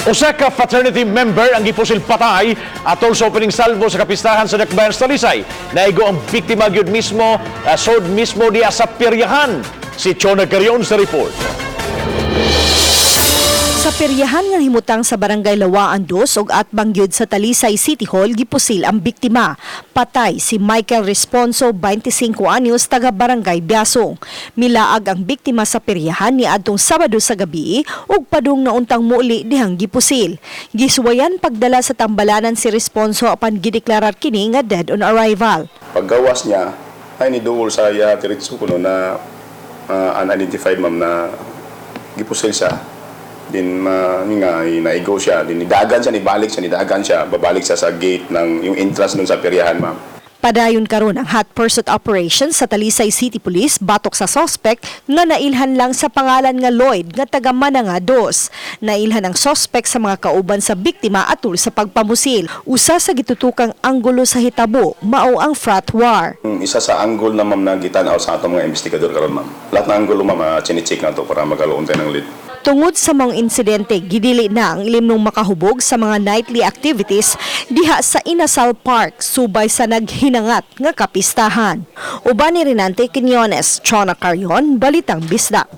Usa ka fraternity member ang gipusil patay atol sa opening salvo sa kapistahan sa Dakbayan sa Talisay. Naigo ang biktima gyud mismo, sod mismo diya sa piryahan. Si Chona Carion sa report. Sa peryahan nga himutang sa Barangay Lawaan 2 ug atbang gyud sa Talisay City Hall gipusil ang biktima. Patay si Michael Responso, 25 anyos, taga Barangay Biasong. Milaag ang biktima sa peryahan ni adtong Sabado sa gabi ug padung na untang muuli dihang gipusil. Gisuwayan pagdala sa tambalanan si Responso apan gideklarar kini nga dead on arrival. Paggawas niya, ay niduol sa iya diretso kuno na unidentified, ma'am, na gipusil siya. Din ma nga naigo siya, din nidagan siya, nibalik siya, nidagan siya, babalik siya sa gate ng yung entrance nun sa peryahan, ma'am. Padayon karon ang hot pursuit operation sa Talisay City Police batok sa suspect nga nailhan lang sa pangalan nga Lloyd nga taga Mananga 2. Nailhan ang suspect sa mga kauban sa biktima atul sa pagpamusil. Usa sa gitutukang anggulo sa hitabo mao ang frat war. Yung isa sa angle na, ma'am, na gitan-aw sa atong mga investigador karon, ma'am. Lahat ng angulo, ma'am, chine-check na to para magkaroon tayo ng lead. Tungod sa mga insidente, gidili na ang ilimnong makahubog sa mga nightly activities diha sa Inasal Park subay sa naghinangat nga kapistahan. Uban ni Renante Quiñones, Chona Carion, Balitang Bisdak.